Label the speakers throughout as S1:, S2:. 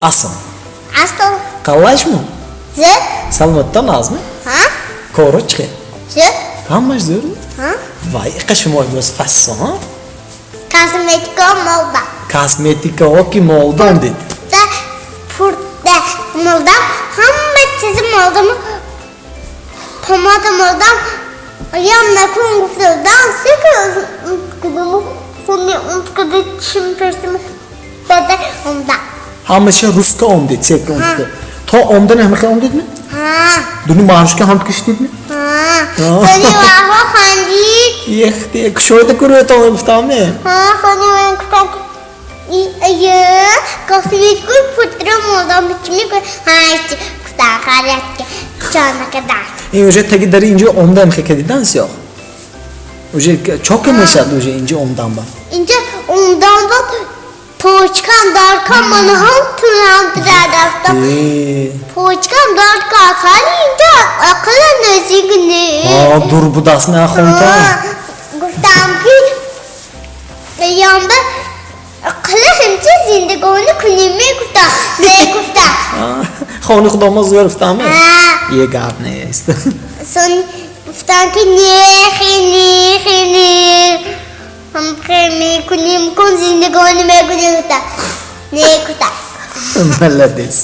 S1: Асл.
S2: Асл.
S1: Қалайшму?
S2: Зӯр.
S1: Саломатта назми?
S2: Ҳа?
S1: Коро чӣ?
S2: Зӯр.
S1: Ҳамаш зӯр?
S2: Ҳа?
S1: Вай, иқа шумо имрӯз фассон?
S2: Косметика молда.
S1: Косметикаҳо ки молдон дид.
S2: Да пурда молдам, ҳама чизи молдам. Помада молдам. Ям накун гуфтам, сека кудуму хуни унткада чим пешим бада онда.
S1: Ҳамаша русска омдид, сека омдид. То омдан ҳамаха омдидми?
S2: Ҳа.
S1: Дуни марушка ҳам киштидми?
S2: Ҳа. Сони ваҳо хандид.
S1: Ехте, кушоида курӯятон гуфтам-не?
S2: Ҳа, сони ман гуфтам ие, косметика пудра молдам, чими ҳа, гуфтам харатка чонакада.
S1: Ин уже таги дари инҷо омдан хека дидан сиёх. Уже чока мешад уже инҷо омдан ба.
S2: Инҷо омдан ба почкам даркам ман ҳам тунам рафтам. Почкам дарка сали инҷо ақла наздик не.
S1: Ҳа, дур будаст на хонтон.
S2: Гуфтам ки ямба ақла ҳамчи зиндагонӣ кунем мегуфтам. Не гуфтам.
S1: Хони худомо зӯр гуфтам.
S2: Ҳа.
S1: Е гап нест.
S2: Сон гуфтам ки нехи нехи не. Ҳам мекунем кун зиндагонӣ мекунем гуфтам. Не гуфтам.
S1: Молодец.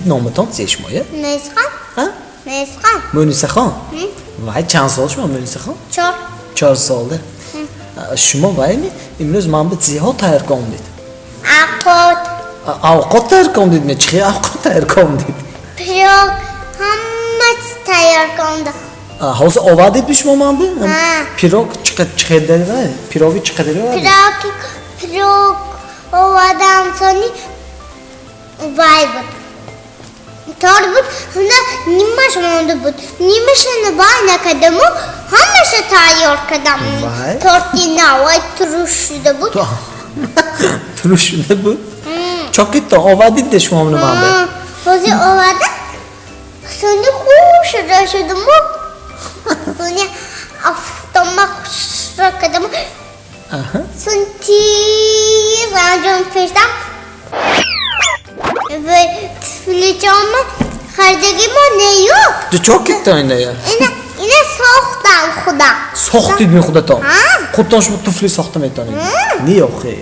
S1: Номатон чӣ шумоя?
S2: Несхан.
S1: Ҳа?
S2: Несхан.
S1: Мӯнисахон? Вай, чанд сол шумо, Мӯнисахон?
S2: 4.
S1: 4 солда. Шумо вайми имрӯз ман ба чизҳо тайёр кардид?
S2: Авқот.
S1: Авқот тайёр кардид? Ме чӣ авқот тайёр кардид?
S2: Пирог, ҳама чиз тайёр кардам.
S1: Ҳозир овардид шумо ман ба?
S2: Ҳа.
S1: Пирог чӣ қадар вай? Пироги чӣ қадар овардид?
S2: Пирог овардам, сони вай буд. Тор буд, ҳамда нимаш монда буд. Нимашро вай накардаму ҳамаша тайёр кардам.
S1: Вай.
S2: Торти навай туруш шуда буд.
S1: Туруш шуда буд? Чокитто овардид шумо ман ба?
S2: Ҳозир овардам. Сони хушра шудаму. Сони автома хушра кардаму. Сони тез анҷом пештам. Ва туфличома харидагимо нею.
S1: Чокитто иная?
S2: Ина сохтам худам.
S1: Сохтидми худатон?
S2: Ҳа.
S1: Худатон шумо туфли сохта метавонед? Не охе.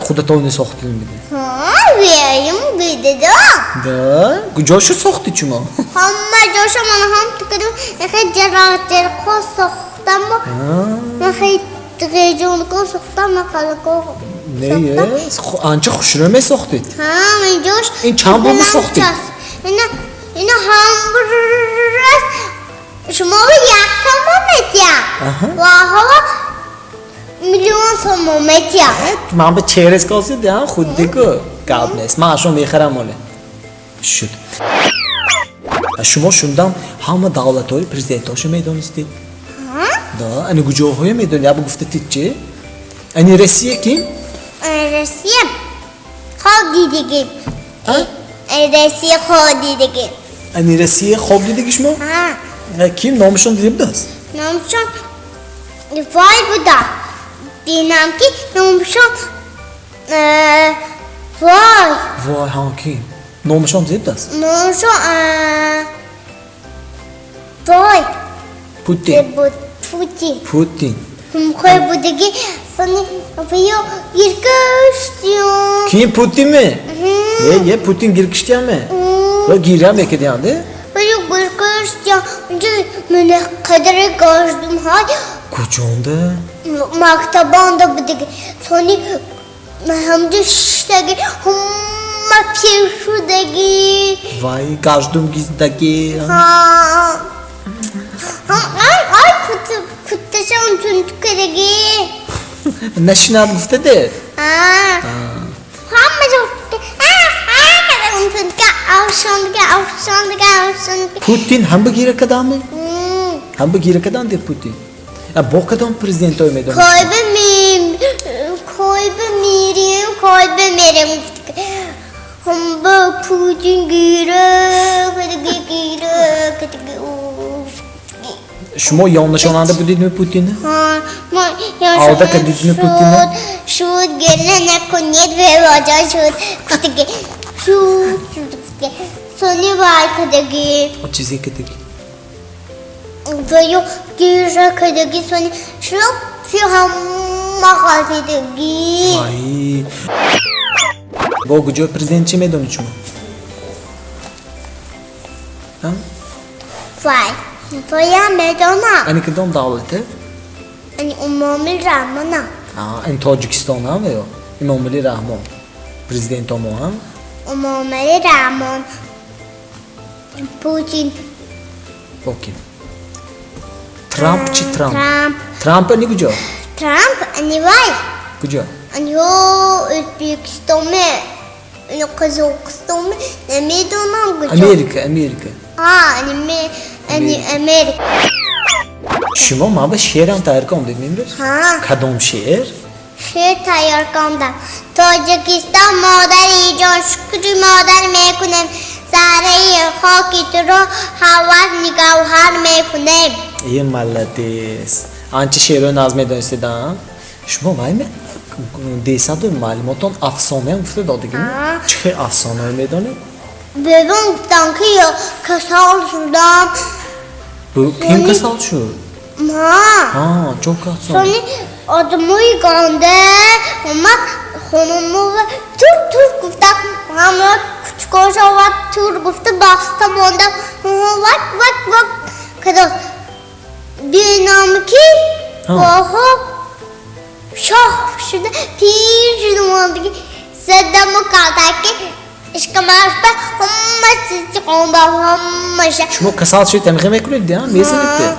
S1: Худатон не сохтидми?
S2: Ҳа, верим бидидо.
S1: Да? Куҷошо сохтид шумо?
S2: Ҳама ҷоша ман ҳам тикадам, яхе ҷароҷарқо сохтаму. Яхе ғеҷонко сохтам, мақалако.
S1: Не, анча хушрӯ месохтид.
S2: Ҳа, инҷош.
S1: Ин чанд бор месохтид?
S2: Ина ҳам шумо як сомон метиҳам. Ва ҳаво миллион сомон метиҳам.
S1: Ман ба через косид, худдику гап нест. Ман ашо мехарам оле. Шуд. Шумо шундам ҳама давлатҳои президентҳошо медонистед? Да, ани куҷоҳое медонед? Ябо гуфтатид чи? Ани Россия ким?
S2: Россия хоб дидагим. Россия хоб дидагим.
S1: Ани Россия хоб дидаги шумо?
S2: Ҳа.
S1: Ким номашон дида будааст?
S2: Номашон вай буда. Бинам ки номашон вай.
S1: Вай, ҳа, ким? Номашон дида будааст?
S2: Номашон вай.
S1: Путин.
S2: Буд Путин.
S1: Путин.
S2: Ҳумкой будаги сони ваё гиркаштиён.
S1: Ким, Путинми? Е, е, Путин гиркиштиянми? Ва гиря мекардиянде?
S2: Ваё гиркаштиён. Унҷа мена қадри гаштум ҳай.
S1: Куҷонда?
S2: Мактабонда будаги. Сони ҳамҷа шиштаги ҳама пир шудаги.
S1: Вай, гаштум гиздаги.
S2: Ҳа. Ай, ай, кутташа унтунтукадаги.
S1: Нашинад гуфтаде?
S2: Ҳа. Ҳама ҷо унтунтука авшондига, авшондига, авшондига.
S1: Путин ҳам ба гира кадами? Ҳам ба гира кадан де Путин? Бо кадом президентҳое медонед?
S2: Кой ба кой ба мирим, кой ба мерим. Ҳам ба Путин гира кадаги, гира кадаги.
S1: Шумо ёнашонанда будидми Путинни?
S2: Ҳа, ман
S1: Алда кардидми Путинни?
S2: Шуд, гиря накунед, бебоҷон шуд гуфтаги, шуд, шуд гуфтаги. Сони вай кадаги.
S1: Чизе кадаги?
S2: Ваю гиря кадаги, сони шлоп фи ҳама ғалтидаги.
S1: Вай, бо куҷо президент чӣ медонед шумо?
S2: Вай, ваям медонам.
S1: Ани кадом давлате?
S2: Ани Эмомали Раҳмона.
S1: Ин Тоҷикистон ам ё Эмомали Раҳмон президенто мо ам?
S2: Эмомали Раҳмон, Путин.
S1: Окей, Трамп чи? Трамп?
S2: Трамп.
S1: Трамп ани куҷо?
S2: Трамп ани вай.
S1: Куҷо?
S2: Ани Ӯзбекистоме, Қазоқистоме, намедонам куҷо.
S1: Америка, Америка.
S2: Ани Америка.
S1: Шумо ман ба шеърам тайёр кардед имрӯз?
S2: Ҳа.
S1: Кадом шеър?
S2: Шеър тайёр кардам. Тоҷикистон, модари ҷон, шукри модар мекунем, зарраи хоки туро ҳавас нигавҳар мекунем.
S1: Е, молодец! Анча шеърҳои нағз медонистед. Шумо вай десаду маълумотон афсонаам гуфта додагӣ? Чӣ хел афсонаҳо медонед?
S2: Бебон гуфтам, ки касал шудам.
S1: Ким касал шуд?
S2: Ма.
S1: Чо касал?
S2: Сони одамои ганда омад хонумова, тур, тур гуфта, ҳама кучкош овард, тур гуфта, баста монда, вак, вак, вак кадо. Бинам, ки оҳо шоҳ шуда, пир шуда мондаги, задаму калтаки ишкамашба, ҳама чизи хонда, ҳамаша.
S1: Шумо касал шудед, тамиха мекунед, мезанед?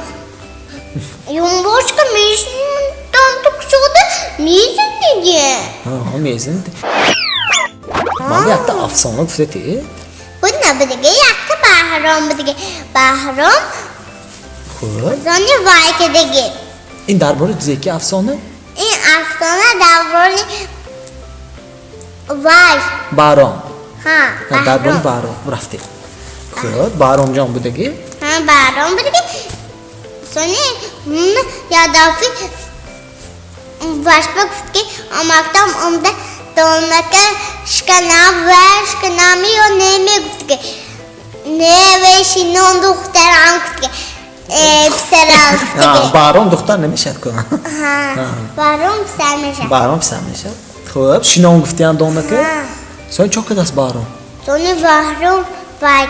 S2: Ёнбошка мешинам, шуда мезанед.
S1: Мезанед. Ман якта афсона гуфтед.
S2: Буд, набудаги, якта Баҳром будаги, Баҳром.
S1: Хуб.
S2: Сони вай кадаги.
S1: Ин дар бораи зеки афсона?
S2: Ин афсона дар бораи вай.
S1: Баҳром.
S2: Ҳа.
S1: Дар бораи Баҳром рафтем. Хуб, Баҳромҷон будаги.
S2: Ҳа, Баҳром будаги. Сони як дафъи вашба гуфт, ки мактаб омада, донака шиканам ва шиканами ё не, мегуфт, ки не, ве шинон духтарам, гуфт, ки писарам, гуфт.
S1: Баҳром духтар намешавад ку.
S2: Баҳром писар мешавад.
S1: Баҳром писар мешавад. Хуб, шинон гуфтиян донака. Сони чо кардааст Баҳром?
S2: Сони Баҳром вай,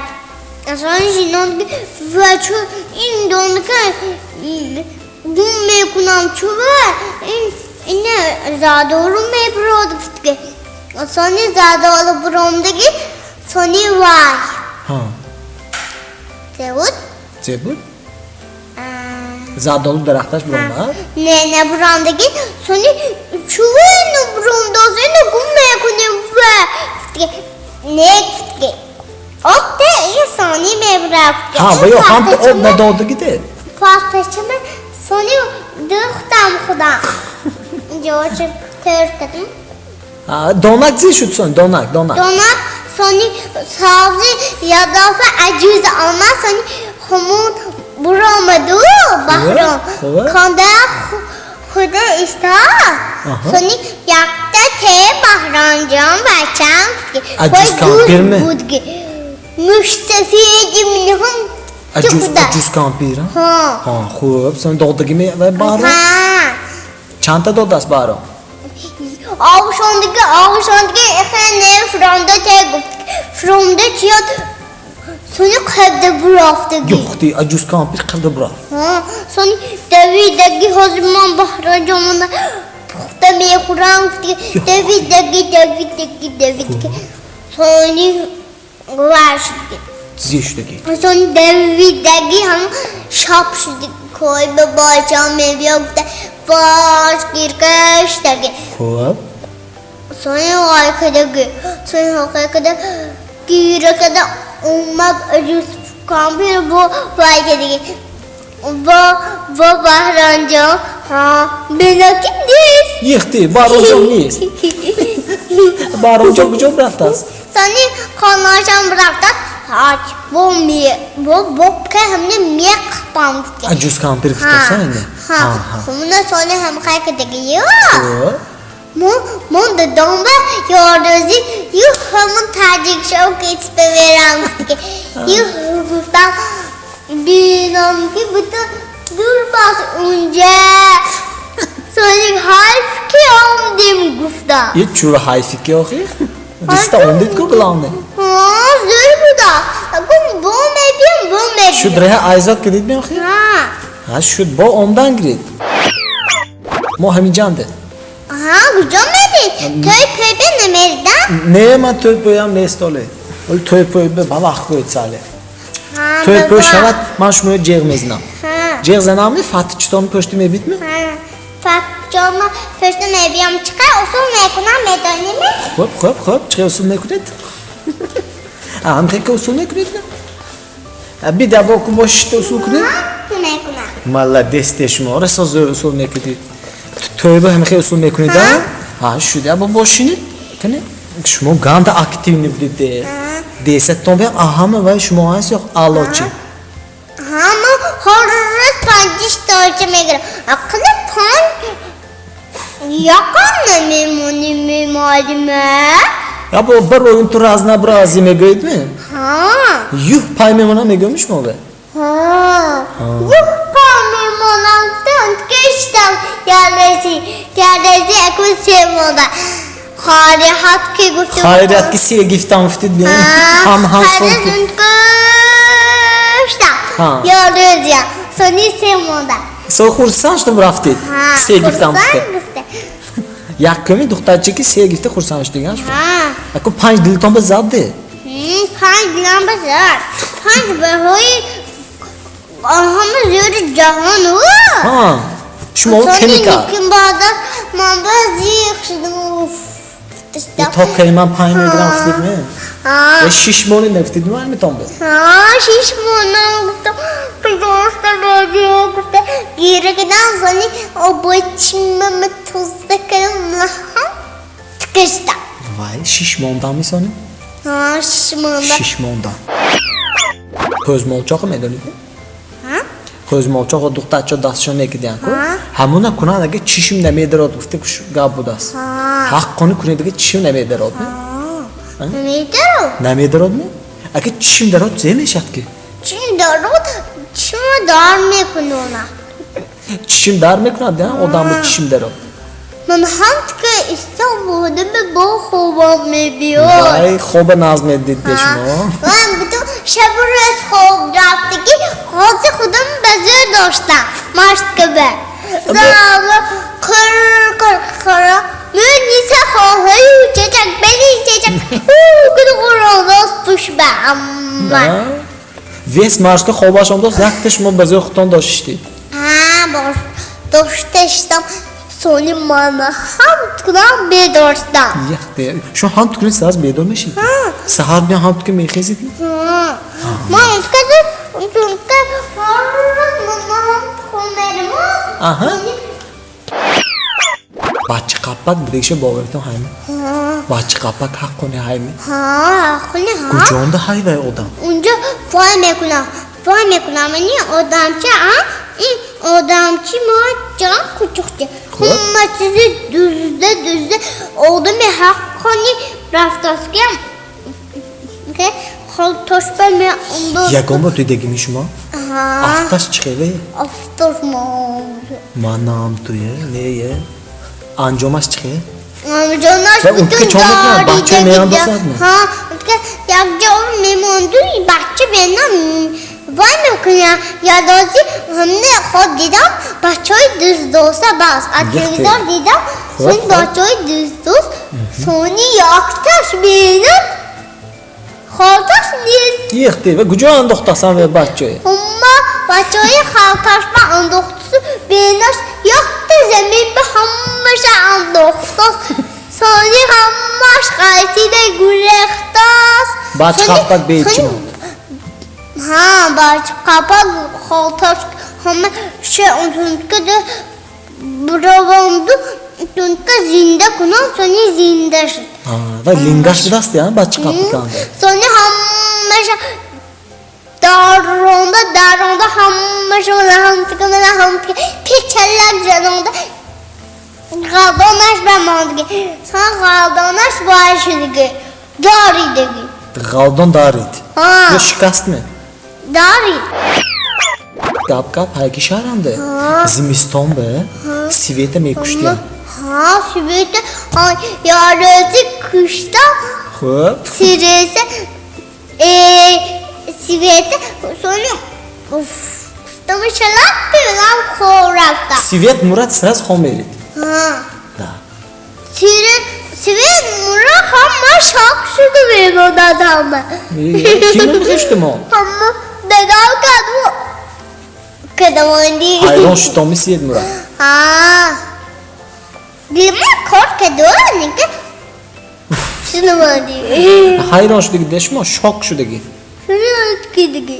S2: сони шинон ва чу ин донака гум мекунам, чува ин ина задолу мебурод, гуфт, ки сони задолу буромдаги, сони вай зебуд.
S1: Зебуд, зардолу дарахташ буромад?
S2: Не, набуромдаги. Сони чува ину буромдоз, ину гум мекунем ва, гуфт, ки не, гуфт, ки обте ин сони мебурад.
S1: Ҳа, ва ё ҳамто об надодагиде.
S2: Палтачама сони духтам худам ҷооча тер кардам.
S1: Донак зи шуд сони? Донак, донак.
S2: Донак сони сабзи як дафъа аҷуз омад, сони ҳамун буромаду Баҳром конда худа истод. Сони якта те Баҳромҷон, бачам.
S1: Аҷуз кампирме?
S2: Буд, муштафиди минҳум.
S1: Аҷуз кампир? Хуб, сони додагиме вай Баҳром? Чандта додааст Баҳром?
S2: Овшондиги, овшондиги, не, фуромда те, гуфт, фуромда чиёд, сони қабда бурафтаги.
S1: Юхти, аҷуз кампир қабда бурафт.
S2: Сони давидаги, ҳозир ман Баҳромҷонона пухта мехӯрам, гуфтиги, давидаги, давидаги, давидаги, сони вар шудги.
S1: Зе шудаги?
S2: Сони давидаги, ҳам шап шудаги, кой ба бачам мебиё, гуфта, бош гиргаштаги.
S1: Хуб.
S2: Сони вай кадаги, сони ҳоқай када, гира када омад аҷуз кампир, бо вай кадаги, бо Баҳромҷон, ҳа, бенаки нест.
S1: Ехти, Баҳромҷон нест. Баҳромҷон куҷо рафтааст?
S2: Сони хонашон рафтааст. Ҳач бо ме бо бобка ҳамне меқпам, гуфти.
S1: Аҷуз кампир гуфтаса ина?
S2: Ҳа, ҳамуна сони ҳамқай кадаги ё.
S1: Хуб.
S2: Мо додомба ёрдози ю ҳамон таҷикшо китспа мерам гуфт. Ю гуфтам, бинам ки бутун дур бас унҷа. Сони ҳайф ки омдим, гуфтам.
S1: Е, чура ҳайфи ки охи? Риста омдид ку, главное.
S2: Ҳа, зӯр буда. Акун бо мебиям, бо мебиям.
S1: Шуд, реҳа айзод кардид ми охи?
S2: Ҳа.
S1: Ҳа, шуд, бо омдан гирид. Мо ҳаминҷанде.
S2: Ҳа, куҷо мерид? Тӯй пӯйбе намеридам?
S1: Не, ман тӯй пӯям нест оле. Оли тӯй пӯй ба вақт гӯед сале. Тӯй пӯй шавад, ман шуморо ҷеғ мезанам. Ҷеғ занам, фатчитон пушти мебид ми?
S2: Фатчома пушти мебиям. Чӣ қадр усул мекунам, медонӣ?
S1: Хуб, хуб, хуб, чӣ усул мекунед? Ҳамхе ки усул мекунед? Бида бо кун бо шишта усул кунед?
S2: Мекунам.
S1: Молодец те, шумо расо зӯр усул мекунед. Тӯйба ҳамхе усул мекунед, а? Ҳа, шуд, бо бошинед. Кане? Шумо ганда активный будед. Десаттон бе ҳама вай шумо ҳаст ё аълочи?
S2: Ҳа, ман ҳар рӯз панҷи столча мегирам. Ақли панҷ яқон намемонӣ, мемолима.
S1: Я бо бір оюн ту разнообразие мегӯед ме?
S2: Ҳа.
S1: Юҳ пай мемонам мегӯем шумо бе?
S2: Ҳа. Юҳ пай мемонам гуфтам, киштам ялези, ялези акун се монда. Хайрият ки гуфтам.
S1: Хайрият ки се гифтам гуфтид бе? Ҳам ҳам сол.
S2: Киштам. Ялези. Сони се монда.
S1: Со хурсанд шудам рафтид. Се гифтам гуфта. Якуми духтарча ки се гифта хурсанд шудиган шумо. Аку панҷ дилтон ба зад де?
S2: Панҷ дилам ба зад. Панҷ баҳои ҳама зӯри ҷаҳон.
S1: Ҳа. Шумо кемика.
S2: Сони баъда ман ба зиқ шудам.
S1: То кай ман панҷ мегирам гуфтид ме?
S2: Ҳа.
S1: Э, шиш мони нагуфтид ме метон бе?
S2: Ҳа, шиш монам гуфтам. Пожалуйста, радио гуфта. Гира кардам, сони обочимама тоза кардам, ҳам тикиштам.
S1: Вай, шиш мондам мисони?
S2: Ҳа, шиш мондам.
S1: Шиш мондам. Кӯзмолчоқо медонид?
S2: Ҳа?
S1: Кӯзмолчоқо духтарчо дастшон мекидиян ку? Ҳамуна кунанд, ага чишм намедарод гуфта гап будааст. Ҳаққони кунед, ага чишм намедарод ме?
S2: Намедарод?
S1: Намедарод ме? Ага чишм дарод, зе мешавад ки?
S2: Чишм дарод, чишмро дар мекунона.
S1: Чишм дар мекунад, одам ба чишм дарод.
S2: Ман ҳам ки истон будам, бо хобам мебиёд.
S1: Вай, хоба наз медид бе шумо.
S2: Ман бутун шабу рӯз хоб рафтагӣ, ҳозир худам ба зӯр доштам. Машт каба. Зала қир қир қира. Мӯниса хоҳаю чечак бени чечак. У куди қуродос пушба амма.
S1: Вес маршка хобаш омдост, якта шумо ба зӯр худтон доштиштед.
S2: Ҳа, бош дошташтам. Сони мана ҳам кунам бедорстам.
S1: Яхте. Шумо ҳам кунед саз бедор мешид? Саҳар биён ҳам ки мехезид?
S2: Ман унткада унтка ҳар рӯз ман ҳам хун мерам.
S1: Аҳа. Бача қаппак будагиша боваритон ҳайме? Бача қаппак ҳаққони ҳайме?
S2: Ҳа, ҳаққони ҳа.
S1: Куҷонда ҳай вай одам?
S2: Унҷо вой мекунам. Вой мекунам. Ини одамча, а? Ин одамчи мо ҷон кучуқча. Ҳама чизи дузда дузда одами ҳаққони рафтост ки холтошба меомдо.
S1: Ягон бор дидагими шумо? Афташ чӣ хеле?
S2: Афташ мо.
S1: Манам туе, не е. Анҷомаш чӣ хел?
S2: Анҷомаш
S1: бутун дори. Бача меандозад ме?
S2: Ҳа, якҷо мемонду, бача бенам вай мекунам. Ядози ҳамне хоб дидам, бачаҳои дӯстдоста бас. Аз телевизор дидам, сони бачаҳои дӯстдост, сони якташ бенам халташ нест.
S1: Яхте, ва куҷо андохтасан ва бачае?
S2: Ҳама бачаҳои халташба андохтасу бенаш якта замин ба ҳамаша андохтаст. Сони ҳамаш қайтида гурехтааст.
S1: Бача қаппак бечи?
S2: Ҳа, бача қаппак халташ ҳама ше унтункада биравонду, тунка зинда кунон, сони зинда шуд.
S1: Ва лингаш будааст, я бача қаппаканда?
S2: Сони ҳамаша даронда даронда ҳамаша ҳамтика ҳамтика печалак занонда. Ғалдонаш ба мондагӣ. Сон ғалдонаш вай шудагӣ. Даридагӣ.
S1: Ғалдон дарид?
S2: Ҳа.
S1: Ё шикастме?
S2: Дарид.
S1: Гап гап ҳайки шаҳранде зимистон бе света мекуштия.
S2: Ҳа, света ярӯзи кушта.
S1: Хуб.
S2: Сиресе света сони куштама шалап пилам хоб рафта.
S1: Свет мурад, сразу хоб мерид.
S2: Ҳа.
S1: Да.
S2: Сире свет мура, ҳама шок шуда мемонад ҳама.
S1: Кӣ мемехешти мо?
S2: Ҳама дагав каду кадамонди.
S1: Ҳайрон шудоми свет мурад?
S2: Ҳа. Дилма кор каду ника шунамонди.
S1: Ҳайрон шудагӣ де, шумо шок шудагӣ.
S2: Шунамонди.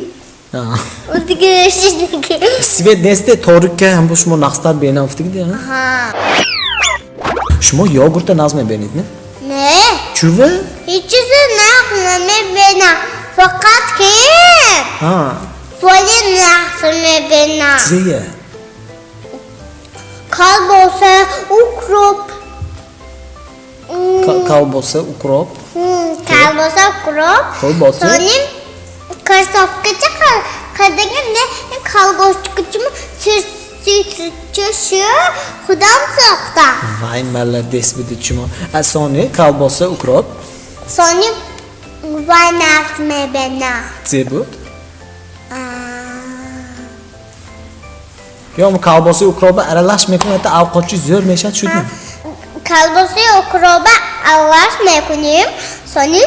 S2: Шудагӣ.
S1: Свет несте, торикка ҳам бо шумо нақстар бенам гуфтагӣ де?
S2: Ҳа.
S1: Шумо йогурта наз мебинед, не?
S2: Не.
S1: Чува?
S2: Ҳеҷ чизе нағз намебинам. Фақат ки
S1: ҳа
S2: боли нағз мебинам.
S1: Зея?
S2: Колбаса, укроп.
S1: Колбаса, укроп.
S2: Колбаса, укроп.
S1: Колбаса.
S2: Сони картошкача қадаган не колбаскача сир худам сохтам.
S1: Вай, молодец будед шумо. Сони колбаса, укроп.
S2: Сони вай нағз мебинам.
S1: Зе буд? Ё колбасаи укроба аралаш мекунад, авқотчи зӯр мешавад, шуд?
S2: Колбасаи укроба аралаш мекунем, сони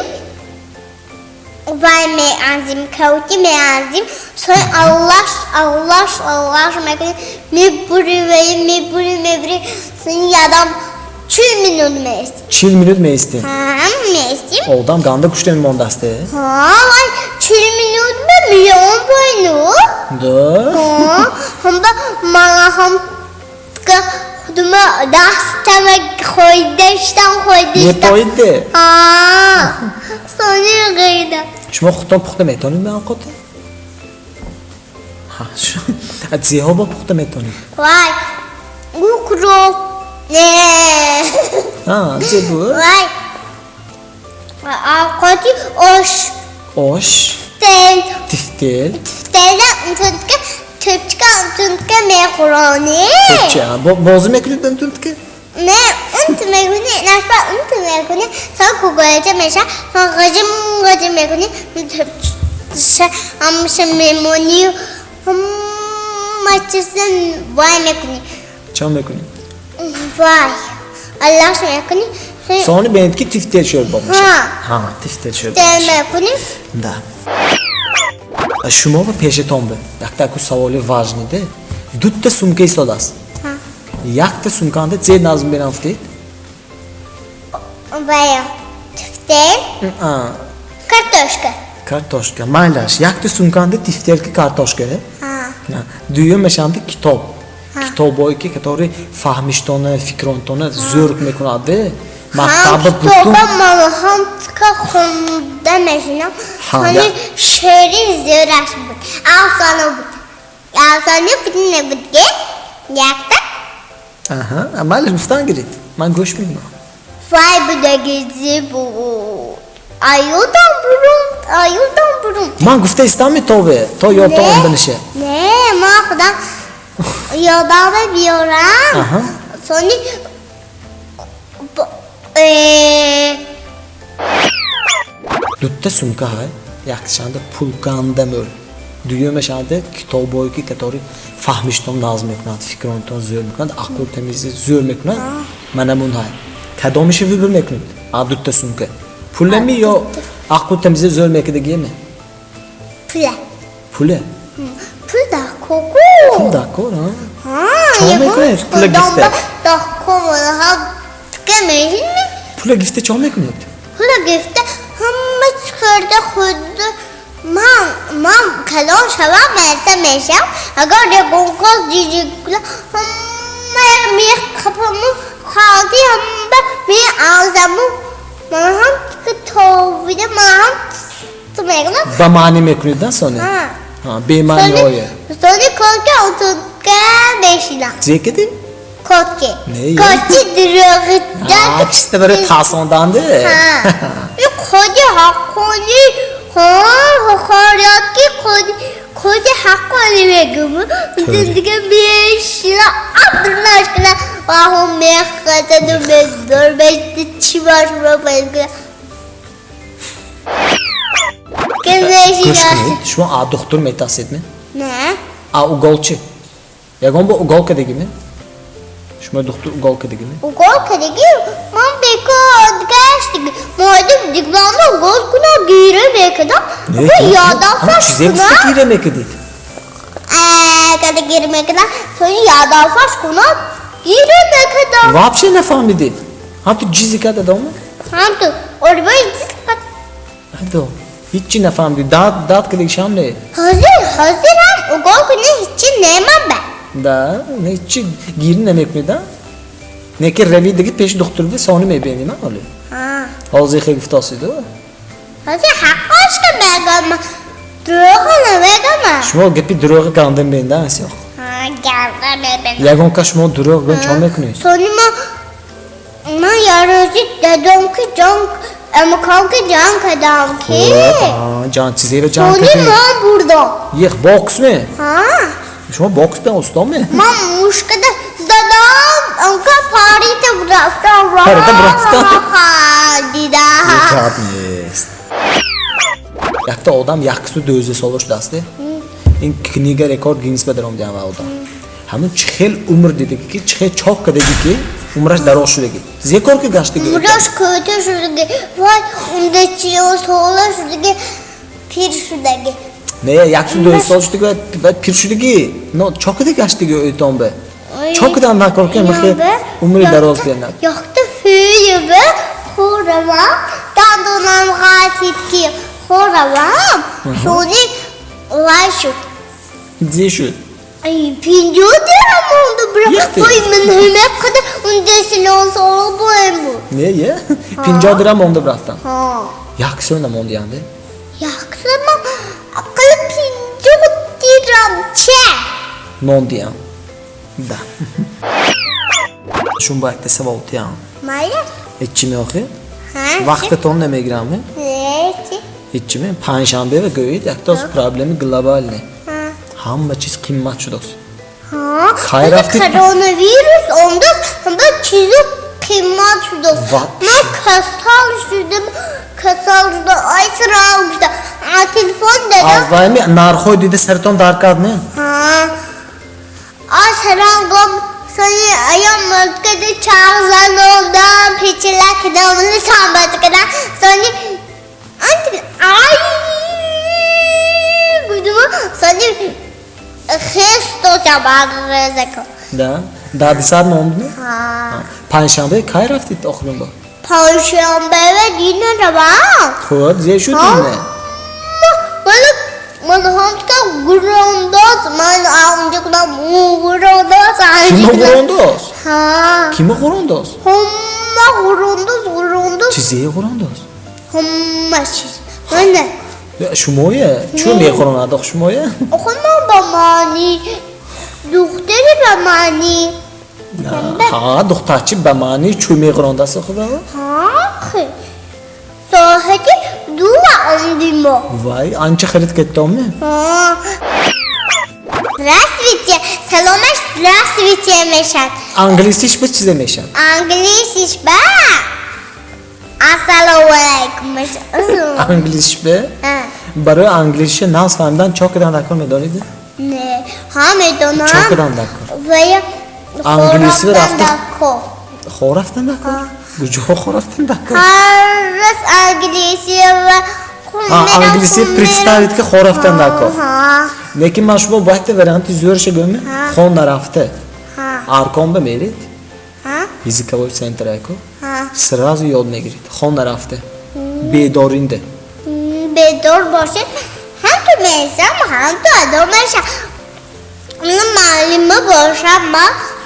S2: вай меанзим, каути меанзим, сони аралаш, аралаш, аралаш мекунем, мебуривем, мебурим, мебурим, сони ядам 40 минут меистем.
S1: 40 минут меистем?
S2: Ҳа, меистем.
S1: Одам ганда гушта мемондааст э?
S2: Ҳа, вай 40 минут ба миён бойну.
S1: Да.
S2: Ҳа, ҳамба мана ҳам худума дастама хойдаштам, хойдаштам.
S1: Мепоидде?
S2: Ҳа, сони ғайда.
S1: Шумо худтон пухта метавонед ба авқота? Зеҳо бо пухта метавонед?
S2: Вай, укроп. Не.
S1: Зе буд?
S2: Вай, авқоти ош.
S1: Ош.
S2: Тел.
S1: Тифтел.
S2: Тифтела унтунтка тӯпчика унтунтка мехӯронӣ.
S1: Тӯпча бозӣ мекунед унтунтка?
S2: Не, унт мекунӣ, нашба унт мекунӣ, сон кугояча меша, сон ғижим ғижим мекунӣ, тӯпча ҳамаша мемонӣ, ҳама чиза вай мекунӣ.
S1: Чо мекунӣ?
S2: Вай, аллаш мекунӣ.
S1: Сони бинед, ки тифтел шӯрбо мешавад. Ҳа, тифтел шӯрбо.
S2: Тел мекунӣ.
S1: Да. Шумо ба пешатон бе якта аку саволи важный де, дутта сумка истодааст, якта сумканда зе назм бинам гуфтед?
S2: Вая, тифтел, картошка.
S1: Картошка, майлаш. Якта сумканда тифтелки, картошка, дуюмашанда китоб, китобое ки которые фаҳмиштона, фикронтона зӯр мекунад де, мактаба бутун.
S2: Ҳам хонда мешинам. Сони шеъри зӯраш буд, афсона буд, афсона буд, набуд ки якта.
S1: Майлаш, гуфтан гиред, ман гӯш мекунам.
S2: Вай будаги буд, аюдам бурум, аюдам бурум.
S1: Ман гуфта истами тове то ёдтон омданише.
S2: Не, ман худам ёдама биёрам. Сони
S1: дутта сумка ҳай, якташанда пул ганда мӯл, дуюмашанда китобое ки которые фаҳмиштон нағз мекунад, фикронтон зӯр мекунад, ақлу тамизи зӯр мекунад. Манамун ҳай, кадомиша выбор мекунед а дутта сумка? Пулами ё ақлу тамизи зӯр мекардагиеме?
S2: Пула.
S1: Пуле?
S2: Пул даркор.
S1: Пул даркор. Чо мекунед пула гифта? Пула гифта чо мекунед?
S2: Пула гифта ҳама хӯрда хӯрда. Ман калон шавам, майса мешавам, агар ягон ҷиҷикла ҳама меқапаму халти ҳама меазаму, ман ҳам товида, ман ҳам ту мекунам.
S1: Ба маънӣ мекунед на сони бемаъниҳое?
S2: Сони колка утунка мешинам.
S1: Зе киди?
S2: Котке.
S1: Не,
S2: Коти дурӯғида.
S1: Чиста барои тарсонданде.
S2: Худи ҳаққони, ҳақорият ки худи ҳаққони мегум. Дига мешина абдурнашкана ваҳу мехатаду медор мешти чӣ башро пайда.
S1: Гӯш кунед, шумо а духтур метарсед ме?
S2: Не.
S1: А угол чӣ? Ягон бо угол кардагиме? Шумо духтур угол кардагиме?
S2: Угол кардагӣ ман бекор гаштиги. Моидим диглама угол куна гира мекардам. Ёдам фаш
S1: чизе гуфта
S2: кунам.
S1: Гира мекардид?
S2: Када гира мекардам. Сони ёдам фаш кунам гира мекардам.
S1: Вообще нафаҳмидед, ҳам ту ҷизе карда дома?
S2: Ҳам ту орбои ҷиз.
S1: Ҳадо ҳичи нафаҳмидед, дад дад кардагишам не?
S2: Ҳозир ҳам угол куна ҳичи неман ба.
S1: Да, не, ҳичи гирӣ намекунед, а? Не ки рави диги пеши духтур биди, сони мебинем, а ҳоле. Ҳозир хел гуфтосиду.
S2: Ҳозир ҳаққошка мегам. Дурӯғ намегам.
S1: Шумо гапи дурӯғи гандам бинда асёх.
S2: Ганда мебинам.
S1: Ягон кас шумо дурӯғ гӯн, чо мекунед?
S2: Сони ман ярӯзи дадом ки ҷон амкам ки ҷанг кардам ки.
S1: Ҷан чизеро ҷанг
S2: Сони
S1: кардед?
S2: Ман бурдам.
S1: Ех, бокс ме?
S2: Ҳа.
S1: Шумо бокс бе устоме?
S2: Ман мушкада задам, амка парита рафтам.
S1: Парита рафтам?
S2: Ҳа, дида.
S1: Гап нест. Якта одам 112 сола шудааст, ин Книга рекорд Гиннес ба даромадиам ва одам ҳамун чӣ хел умр дидагӣ, ки чӣ хел чоқ кардагӣ, ки умраш дароз шудагӣ, зе кор ки гаштагӣ?
S2: Умраш кӯтоҳ шудаги. Вай, унда чиё сола шудаги, пир шудаги.
S1: Не, 112 сол шудагӣ ва пир шудагӣ, но чо када гаштагӣ ӯтонба, чо кадан накор ки михе умри дароз бинад?
S2: Якта фӯюба хӯравам, дандонам ғалтид ки хӯравам, сони вай шуд.
S1: Зе шуд?
S2: Ай, 50 дирам монда бира.
S1: Яхте.
S2: Вой, ман ҳама қадар унда силон сола боем буд.
S1: Не, е, 50 дирам монда рафтам?
S2: Ҳа.
S1: Як сӯ намондиянде?
S2: Якса ман ақал 50 дирам ча.
S1: Мондиям да. Шун ба якта савол тиям.
S2: Майли?
S1: Ҳеччи меохӣ?
S2: Ҳа?
S1: Вақтатон намегирам, е?
S2: Не, чи?
S1: Ҳеччи ме, панҷшанбе ва гӯед, якта проблеми глобальный.
S2: Ҳа.
S1: Ҳама чиз қимат шудааст.
S2: Ҳа.
S1: Кай рафтид?
S2: Коронавирус омдааст, ҳама чизо қимат шудааст.
S1: Вообще.
S2: Ман касал шудам, касал шудам, ай сирам шудам. А телефон дадам.
S1: Аввайми нархҳои дида саратон дард кард, не?
S2: Ҳа. А сирам гом сони аям мулкада чағ занондам, печилакдам, самбат кардам. Сони анти ай гудум, сони хесто чабар закон.
S1: Да, дарди сар монд, не?
S2: Ҳа.
S1: Панҷшанбе кай рафтид охирин бор?
S2: Панҷшанбе ва дина равам.
S1: Хуб, зе шуд?
S2: Ҳа?
S1: Не.
S2: Ман ҳамчка гурондоз, ман унҷа кунам гурондоз.
S1: Кимо ғурондоз?
S2: Ҳа.
S1: Кимо ғурондоз?
S2: Ҳама гурондоз, гурондоз.
S1: Чизе ғурондоз?
S2: Ҳама чиз. Мана.
S1: Шумое чӯ меғуронад ох шумое?
S2: Охо, ман ба маъни духтари ба маъни.
S1: Ҳа, духтарчи ба маъни чӯ меғурондааст худо?
S2: Ҳа, соати 2 омдимо.
S1: Вай, анча харид кеттоме?
S2: Ҳа. Здравствуйте, саломаш здравствуйте мешад.
S1: Англисиш ба чизе мешад?
S2: Англисиш ба ассалому алайкум мешад.
S1: Англисиш бе?
S2: Ҳа.
S1: Барои англисиша нағз фаҳмидан чо кардан дар кор, медонед?
S2: Не, ҳа, медонам.
S1: Чо кардан дар кор?
S2: Вая.
S1: Англисӣ рафта-
S2: дар кор.
S1: Хор рафтан дар кор? Куҷо хор рафтан дар кор?
S2: Ҳар рӯз англисӣ ва
S1: Ҳа, англисӣ представить ки хор рафтан дар кор.
S2: Ҳа.
S1: Лекин ман шумо бо якта варианти зӯрша гӯем.
S2: Ҳа.
S1: Хон нарафта.
S2: Ҳа.
S1: Аркон ба меред.
S2: Ҳа.
S1: Языковой центр яко.
S2: Ҳа.
S1: Сразу ёд мегиред. Хон нарафта. Бедоринда.
S2: Бедор бошед, ҳам ту месам, ҳам ту адо меша. Ман муаллима бошам,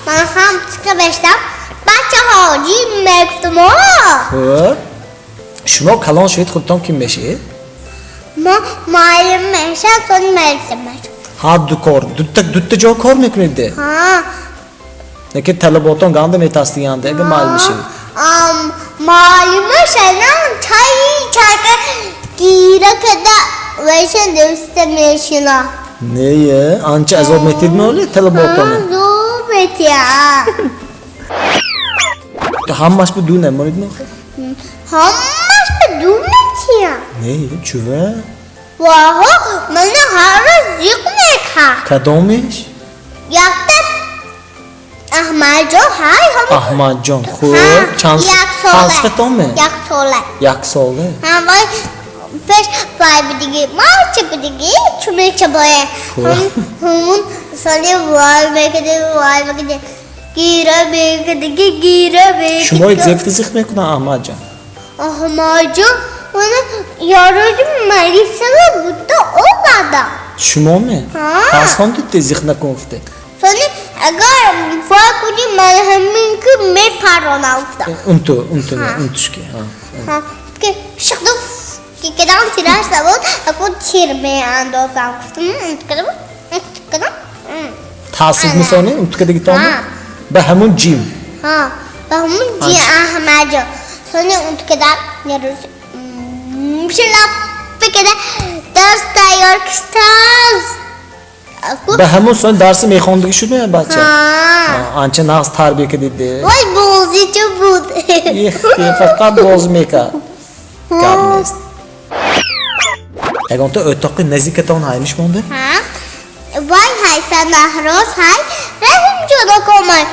S2: ман ҳам чика мештам. Бачаҳо, ҷим мегуфтам.
S1: Хуб. Шумо калон шавед, худтон ким мешавед?
S2: Ма муаллим мешам, сон муаллим мешам.
S1: Ҳар ду кор, дутта дутта ҷо кор мекунед де?
S2: Ҳа.
S1: Лекин талаботон ганда метастиганда, ага маълим шавед.
S2: Муаллима шанам чай чайка гира када вайша дӯста мешина.
S1: Не, анча азоб метидми оли талаботони?
S2: Зӯр метия.
S1: Ҳамаш бу ду намонидми охир?
S2: Ҳамаш ба ду метия.
S1: Не, чува?
S2: Ваҳо, мана ҳар рӯз зиқ мекард.
S1: Кадомиш?
S2: Якта Аҳмадҷон ҳай ҳам.
S1: Аҳмадҷон, хуб, чанд
S2: як сола.
S1: Чанд сифатонме?
S2: Як сола.
S1: Як сола.
S2: Ҳа, вай пеш вай бидиги, малча бидиги, чумеча боя.
S1: Хуб.
S2: Ҳамун соли вай мекарди, вай мекарди. Гира мекарди, гира мекарди.
S1: Шумои зефти зиқ мекунад Аҳмадҷон?
S2: Аҳмадҷон, мана ярӯзи Марисава буда омада.
S1: Шумоме?
S2: Ҳа.
S1: Пас хондид зиқ накун гуфте.
S2: Соли агар вай кунӣ, ман ҳамин ки мепаронам гуфта.
S1: Унту, унту,
S2: Ҳа.
S1: унтушки. Ҳа.
S2: Ҳа, ки шиқду ки кадам тираш набуд, акун тир меандозам гуфтам, унтукадам, унтукадам.
S1: Таъсиб мисони унтукадагитон?
S2: Ҳа.
S1: Ба ҳамун ҷим.
S2: Ҳа, ба ҳамун ҷи Аҳмадҷон. Соли унтукадам ярӯз шилаппи када дарс тайёр киштаз.
S1: Ба ҳамун сон дарси мехондагӣ шудми бача?
S2: Ҳа.
S1: Анча нағз тарбия кардиде.
S2: Вай бозича буд.
S1: Их, фақат бозӣ мекард. Гап нест. Ягонта o'toqi наздикатон ҳаймиш монда?
S2: Ҳа, вай ҳай Фанаҳроз ҳай, Раҳимҷон акомай.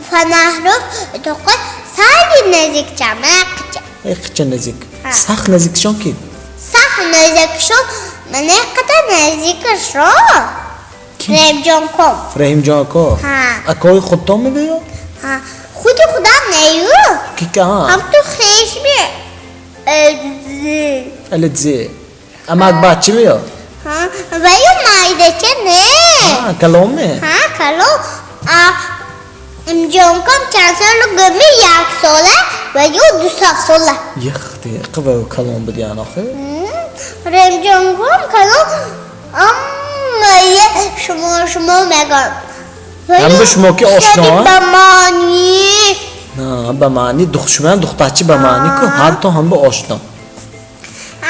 S2: Фанаҳроз тоқи сайли наздикча, манақча.
S1: Эқча наздик.
S2: Ҳа.
S1: Сахт наздикшон ки?
S2: Сахт наздикшон, манақата наздикашро. Раҳимҷон ком.
S1: Раҳимҷон ако?
S2: Ҳа.
S1: Акои худтон мегӯё?
S2: Ҳа, худи худам нею.
S1: Ки ка?
S2: Ҳам ту хеш ме.
S1: Алидзе. Амак бача меё?
S2: Ҳа, ваю майдача не.
S1: Ҳа, каломе?
S2: Ҳа, калом. А Имҷонком чанд сола гуми, як сола ва ё 2 сола.
S1: Яхте, қива калом буд ян охир.
S2: Ремҷонком калом, аммая шумо шумо мегӯям.
S1: Ҳам ба шумо ки ошно, а?
S2: Ба маъни.
S1: На, ба маъни шумоям духтарчи ба маъни ку, ҳарто ҳам ба ошно.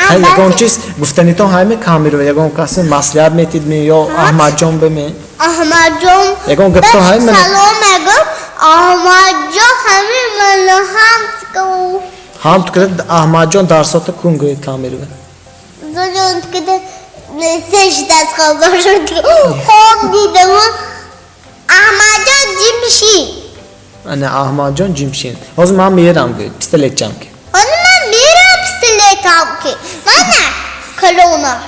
S1: Ҳай, ягон чиз гуфтанитон ҳайме камеро, ягон каси маслиҳат метидми ё Аҳмадҷон беме?
S2: Аҳмадҷон.
S1: Ягон гуфтон ҳай мана?
S2: Салом мегӯям. Аҳмадҷон ҳамин мана ҳам ку.
S1: Ҳам ту када Аҳмадҷон дарсота кун гӯед камеро.
S2: Зоҷон када сеждас хабар шуд. Хоб дидам. Аҳмадҷон ҷимши.
S1: Ана Аҳмадҷон ҷимшин. Ҳозир ман мерам гӯед, пистолетчам ки.
S2: Ҳозир ман мерам пистолетам ки. Мана калонаш.